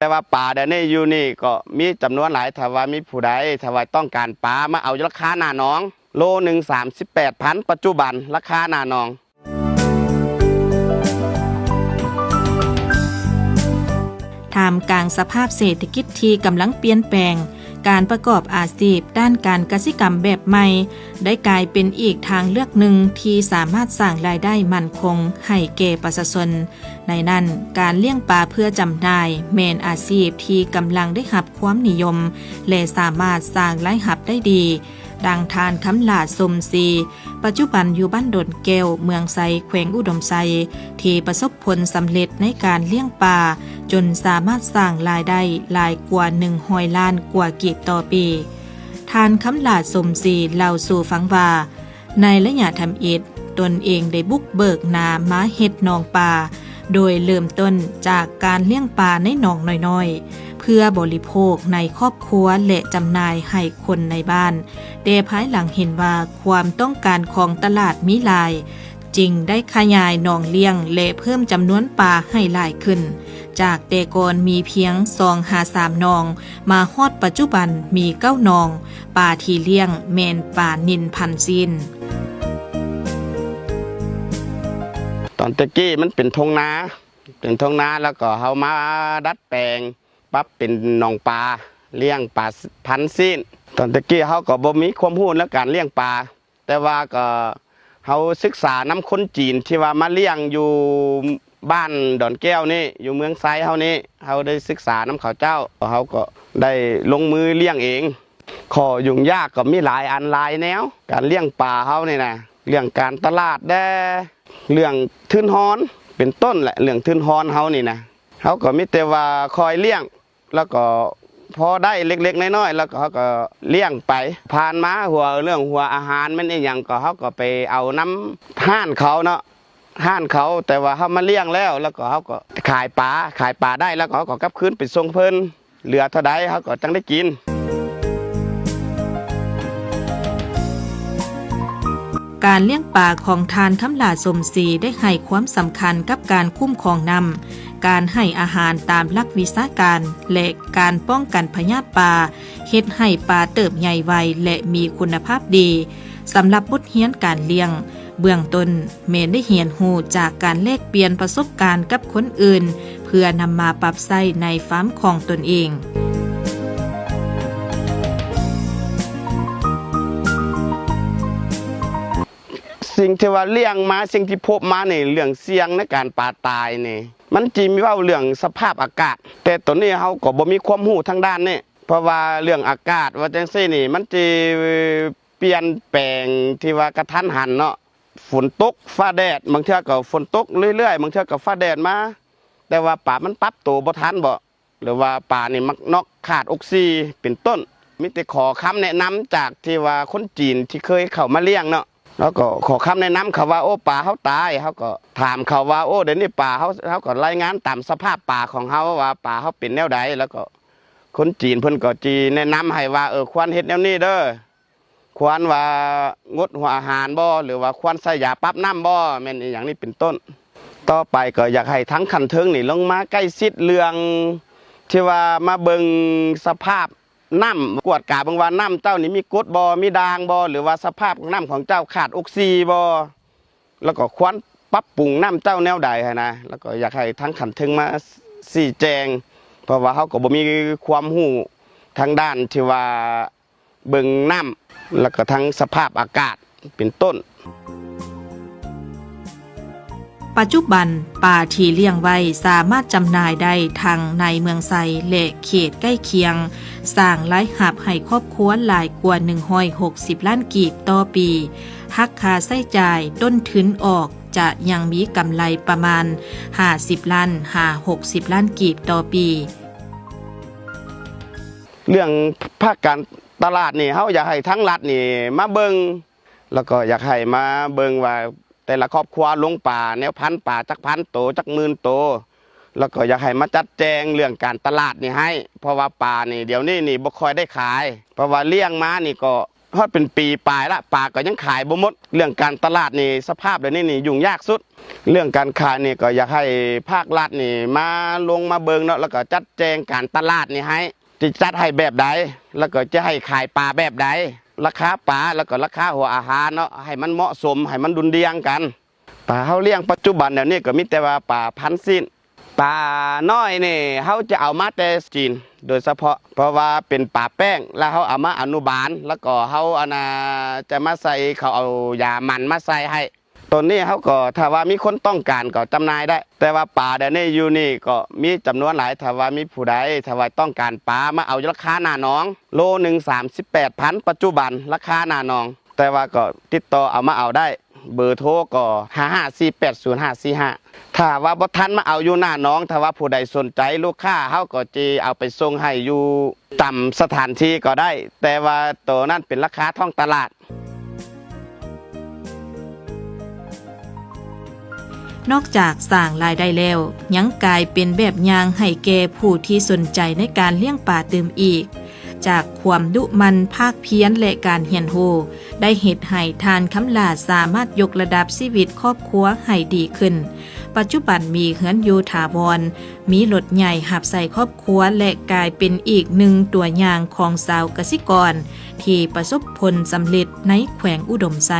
ແຕ່ວ່າປາດຽວນີ້ຢູ່ນີ້ກໍມີຈຳນວນຫຼາຍ, ຖ້າວ່າມີຜູ້ໃດ ຖ້າວ່າຕ້ອງການປາ ມາເອົາຢູ່ລາຄາໜ້າໜອງ ໂລໜຶ່ງສາມສິບແປດພັນ ປັດຈຸບັນລາຄາໜ້າໜອງ. ທ່າມກາງສະພາບເສດຖະກິດທີ່ກຳລັງປ່ຽນແປງ, ການປະກອບອາຊີບດ້ານການກະສິກຳແບບໃໝ່ ໄດ້ກາຍເປັນອີກທາງເລືອກໜຶ່ງທີ່ສາມາດສ້າງລາຍໄດ້ໝັ້ນຄົງໃຫ້ແກ່ປະຊາຊົນ. ໃນນັ້ນ, ການລ້ຽງປາເພື່ອຈຳໜ່າຍແມ່ນອາຊີບທີ່ກຳລັງໄດ້ຮັບຄວາມນິຍົມ ແລະ ສາມາດສ້າງລາຍຮັບໄດ້ດີ. ດັ່ງທ່ານ ຄຳຫຼາ ສົມສີ, ປັດຈຸບັນຢູ່ບ້ານດອນແກ້ວ, ເມືອງໄຊ, ແຂວງອຸດົມໄຊ, ທີ່ປະສົບຜົນສຳເລັດໃນການລ້ຽງປາ, ຈົນສາມາດສ້າງລາຍໄດ້ຫຼາຍກວ່າໜຶ່ງຮ້ອຍລ້ານກວ່າກີບຕໍ່ປີ. ທ່ານ ຄຳຫຼາ ສົມສີ ເລົ່າສູ່ຟັງວ່າ, ໃນໄລຍະທຳອິດ, ຕົນເອງໄດ້ບຸກເບີກນາມາເຮັດໜອງປາ, ໂດຍເລີ່ມຕົ້ນຈາກການລ້ຽງປາໃນໜອງນ້ອຍໆ ເພື່ອບໍລິໂພກໃນຄອບຄົວ ແລະ ຈຳໜ່າຍໃຫ້ຄົນໃນບ້ານ. ແຕ່ພາຍຫຼັງເຫັນວ່າຄວາມຕ້ອງການຂອງຕະຫຼາດມີຫຼາຍ, ຈຶ່ງໄດ້ຂະຫຍາຍໜອງລ້ຽງ ແລະ ເພີ່ມຈຳນວນປາໃຫ້ຫຼາຍຂຶ້ນ. ຈາກແຕ່ກ່ອນມີພຽງສອງຫາສາມໜອງ, ມາຮອດປັດຈຸບັນມີເກົ້າໜອງ, ປາທີ່ລ້ຽງແມ່ນປານິນພັນຊີ້ນ. ຕອນແຕ່ກີ້ມັນເປັນທົ່ງນາ, ເປັນທົ່ງນາ ແລ້ວກໍເຮົາມາດັດແປງ ປັບເປັນໜອງປາ, ລ້ຽງປາພັນຊີ້ນ. ຕອນແຕ່ກີ້ເຮົາກໍບໍ່ມີຄວາມຮູ້ເລື່ອງການລ້ຽງປາ, ແຕ່ວ່າກໍເຮົາສຶກສານຳຄົນຈີນທີ່ວ່າມາລ້ຽງຢູ່ບ້ານດອນແກ້ວນີ້, ຢູ່ເມືອງໄຊເຮົານີ້, ເຮົາໄດ້ສຶກສານຳເຂົາເຈົ້າ, ເຮົາກໍໄດ້ລົງມືລ້ຽງເອງ. ຂໍ້ຫຍຸ້ງຍາກກໍມີຫຼາຍອັນຫຼາຍແນວ, ການລ້ຽງປາເຮົານີ້ນະ, ເລື່ອງການຕະຫຼາດແດ່, ເລື່ອງທຶນຮອນ ເປັນຕົ້ນແຫຼະ, ເລື່ອງທຶນຮອນເຮົານີ້ນະ, ເຮົາກໍມີແຕ່ວ່າຄອຍລ້ຽງ ແລ້ວກໍພໍໄດ້ເລັກໆນ້ອຍໆ ແລ້ວກໍເຮົາກໍລ້ຽງໄປ. ຜ່ານມາຫົວ ເລື່ອງຫົວອາຫານແມ່ນອີ່ຫຍັງ ກໍເຮົາກໍໄປເອົານຳຮ້ານເຂົາເນາະ, ຮ້ານເຂົາ, ແຕ່ວ່າເຮົາມາລ້ຽງແລ້ວ ແລ້ວກໍເຮົາກໍຂາຍປາ, ຂາຍປາໄດ້ ແລ້ວກໍເຮົາກໍກັບຄືນໄປສົ່ງເພິ່ນ, ເຫຼືອເທົ່າໃດເຮົາກໍຈັ່ງໄດ້ກິນ. ການລ້ຽງປາຂອງທ່ານ ຄຳຫຼາ ສົມສີ ໄດ້ໃຫ້ຄວາມສຳຄັນກັບການຄຸ້ມຄອງນ້ຳ, ການໃຫ້ອາຫານຕາມຫຼັກວິຊາການ ແລະ ການປ້ອງກັນພະຍາດປາ, ເຮັດໃຫ້ປາເຕີບໃຫຍ່ໄວ ແລະ ມີຄຸນນະພາບດີ. ສຳລັບບົດຮຽນການລ້ຽງເບື້ອງຕົ້ນ, ແມ່ນໄດ້ຮຽນຮູ້ຈາກການແລກປ່ຽນປະສົບການກັບຄົນອື່ນ ເພື່ອນຳມາປັບໃຊ້ໃນຟາມຂອງຕົນເອງ. ສິ່ງທີ່ວ່າລ້ຽງມາ, ສິ່ງທີ່ພົບມານີ້, ເລື່ອງສ່ຽງໃນການປາຕາຍນີ້, ມັນຈິເວົ້າເລື່ອງສະພາບອາກາດ, ແຕ່ຕົນນີ້ເຮົາກໍບໍ່ມີຄວາມຮູ້ທາງດ້ານນີ້, ເພາະວ່າເລື່ອງອາກາດວ່າຈັ່ງຊີ້ນີ້, ມັນຈິປ່ຽນແປງທີ່ວ່າກະທັນຫັນເນາະ, ຝົນຕົກ, ຟ້າແດດ, ບາງເທື່ອກໍຝົນຕົກເລື້ອຍໆ, ບາງເທື່ອກໍຟ້າແດດມາ, ແຕ່ວ່າປາມັນປັບໂຕບໍ່ທັນບໍ ຫຼືວ່າປານີ້ມັກນັອກຂາດອົກຊີເປັນຕົ້ນ. ມີແຕ່ຂໍຄຳແນະນຳຈາກທີ່ວ່າຄົນຈີນທີ່ເຄີຍເຂົ້າມາລ້ຽງເນາະ, ເຮົາກໍຂໍຄຳແນະນຳເຂົາວ່າ ໂອ້ ປາເຮົາຕາຍ, ເຮົາກໍຖາມເຂົາວ່າ ໂອ້ ດຽວນີ້ປາເຮົາ, ເຮົາກໍລາຍງານຕາມສະພາບປາຂອງເຮົາວ່າປາເຮົາເປັນແນວໃດ, ແລ້ວກໍຄົນຈີນເພິ່ນກໍຈິແນະນຳໃຫ້ວ່າ ເອີ ຄວນເຮັດແນວນີ້ເດີ. ຄວນວ່າງົດຫົວອາຫານບໍ ຫຼືວ່າຄວນໃສ່ຢາປັບນ້ຳບໍ ແມ່ນອີ່ຫຍັງນີ້ເປັນຕົ້ນ. ຕໍ່ໄປກໍຢາກໃຫ້ທາງຂັ້ນເທິງນີ້ລົງມາໃກ້ຊິດເລື່ອງທີ່ວ່າມາເບິ່ງສະພາບນ້ຳ, ກວດກາເບິ່ງວ່ານ້ຳເຈົ້ານີ້ມີກົດບໍ ມີດ່າງບໍ ຫຼືວ່າສະພາບນ້ຳຂອງເຈົ້າຂາດອົກຊີບໍ ແລ້ວກໍຄວນປັບປຸງນ້ຳເຈົ້າແນວໃດຫັ້ນນະ, ແລ້ວກໍຢາກໃຫ້ທາງຂັ້ນເທິງມາຊີ້ແຈງ, ເພາະວ່າເຮົາກໍບໍ່ມີຄວາມຮູ້ທາງດ້ານທີ່ວ່າ ເບິ່ງນ້ຳ ແລ້ວກໍທັງສະພາບອາກາດເປັນຕົ້ນ. ປັດຈຸບັນ, ປາທີ່ລ້ຽງໄວ້ສາມາດຈຳໜ່າຍໄດ້ທັງໃນເມືອງໄຊ ແລະ ເຂດໃກ້ຄຽງ, ສ້າງລາຍຮັບໃຫ້ຄອບຄົວຫຼາຍກວ່າໜຶ່ງຮ້ອຍຫົກສິບລ້ານກີບຕໍ່ປີ. ຫັກຄ່າໃຊ້ຈ່າຍຕົ້ນທຶນອອກ, ຈະຍັງມີກຳໄລປະມານຫ້າສິບລ້ານຫາຫົກສິບລ້ານກີບຕໍ່ປີ. ເລື່ອງພາກການຕະຫຼາດນີ້ ເຮົາຢາກໃຫ້ທາງລັດນີ້ມາເບິ່ງ ແລ້ວກໍຢາກໃຫ້ມາເບິ່ງວ່າແຕ່ລະຄອບຄົວລົງປາແນວພັນປາຈັກພັນໂຕ ຈັກໝື່ນໂຕ, ແລ້ວກໍຢາກໃຫ້ມາຈັດແຈງເລື່ອງການຕະຫຼາດນີ້ໃຫ້, ເພາະວ່າປານີ້ດຽວນີ້ນີ້ບໍ່ຄ່ອຍໄດ້ຂາຍ, ເພາະວ່າລ້ຽງມານີ້ກໍ ຮອດເປັນປີປາຍລະ ປາກໍຍັງຂາຍບໍ່ໝົດ. ເລື່ອງການຕະຫຼາດນີ້ ສະພາບດຽວນີ້ນີ້ຫຍຸ້ງຍາກສຸດ. ເລື່ອງການຂາຍນີ້ກໍຢາກໃຫ້ພາກລັດນີ້ມາລົງມາເບິ່ງເນາະ ແລ້ວກໍຈັດແຈງການຕະຫຼາດນີ້ໃຫ້ ຈະຈັດໃຫ້ແບບໃດ ແລ້ວກໍຈະໃຫ້ຂາຍປາແບບໃດ ລາຄາປາ ແລ້ວກໍລາຄາຫົວອາຫານເນາະ ໃຫ້ມັນເໝາະສົມ ໃຫ້ມັນດຸ່ນດ່ຽງກັນ. ປາເຮົາລ້ຽງປັດຈຸບັນດຽວນີ້ກໍມີແຕ່ວ່າປາພັນຊີ້ນ. ປານ້ອຍນີ້ເຮົາຈະເອົາມາແຕ່ຈີນໂດຍສະເພາະ ເພາະວ່າເປັນປາແປ້ງ ແລ້ວເຮົາເອົາມາອະນຸບານ ແລ້ວກໍເຮົາອັນນ່າ ຈະມາໃສ່ ເຂົາເອົາຢາມັນມາໃສ່ໃຫ້. ໂຕນີ້ເຮົາກໍ ຖ້າວ່າມີຄົນຕ້ອງການກໍຈຳໜ່າຍໄດ້ ແຕ່ວ່າປາດຽວນີ້ຢູ່ນີ້ກໍມີຈຳນວນຫຼາຍ. ຖ້າວ່າມີຜູ້ໃດ ຖ້າວ່າຕ້ອງການປາ ມາເອົາຢູ່ລາຄາໜ້າໜອງ ໂລໜຶ່ງສາມສິບແປດພັນ ປັດຈຸບັນລາຄາໜ້າໜອງ. ແຕ່ວ່າກໍຕິດຕໍ່ເອົາມາເອົາໄດ້ ເບີໂທກໍ ຫ້າຫ້າສີ່ແປດສູນຫ້າສີ່ຫ້າ. ຖ້າວ່າບໍ່ທັນມາເອົາຢູ່ໜ້າໜອງ ຖ້າວ່າຜູ້ໃດສົນໃຈ ລູກຄ້າເຮົາກໍຈະເອົາໄປສົ່ງໃຫ້ຢູ່ຕາມສະຖານທີ່ກໍໄດ້ ແຕ່ວ່າໂຕນັ້ນເປັນລາຄາທ້ອງຕະຫຼາດ. ນອກຈາກສ້າງລາຍໄດ້ແລ້ວ ຍັງກາຍເປັນແບບຢ່າງໃຫ້ແກ່ຜູ້ທີ່ສົນໃຈໃນການລ້ຽງປາຕື່ມອີກ. ຈາກຄວາມດຸໝັ່ນພາກພຽນ ແລະ ການຮຽນຮູ້ ໄດ້ເຮັດໃຫ້ທ່ານຄຳຫຼ້າສາມາດຍົກລະດັບຊີວິດຄອບຄົວໃຫ້ດີຂຶ້ນ. ປັດຈຸບັນມີເຮືອນຢູ່ຖາວອນ, ມີລົດໃຫຍ່ຮັບໃຊ້ຄອບຄົວ ແລະ ກາຍເປັນອີກໜຶ່ງຕົວຢ່າງຂອງຊາວກະສິກອນທີ່ປະສົບຜົນສຳເລັດໃນແຂວງອຸດົມໄຊ.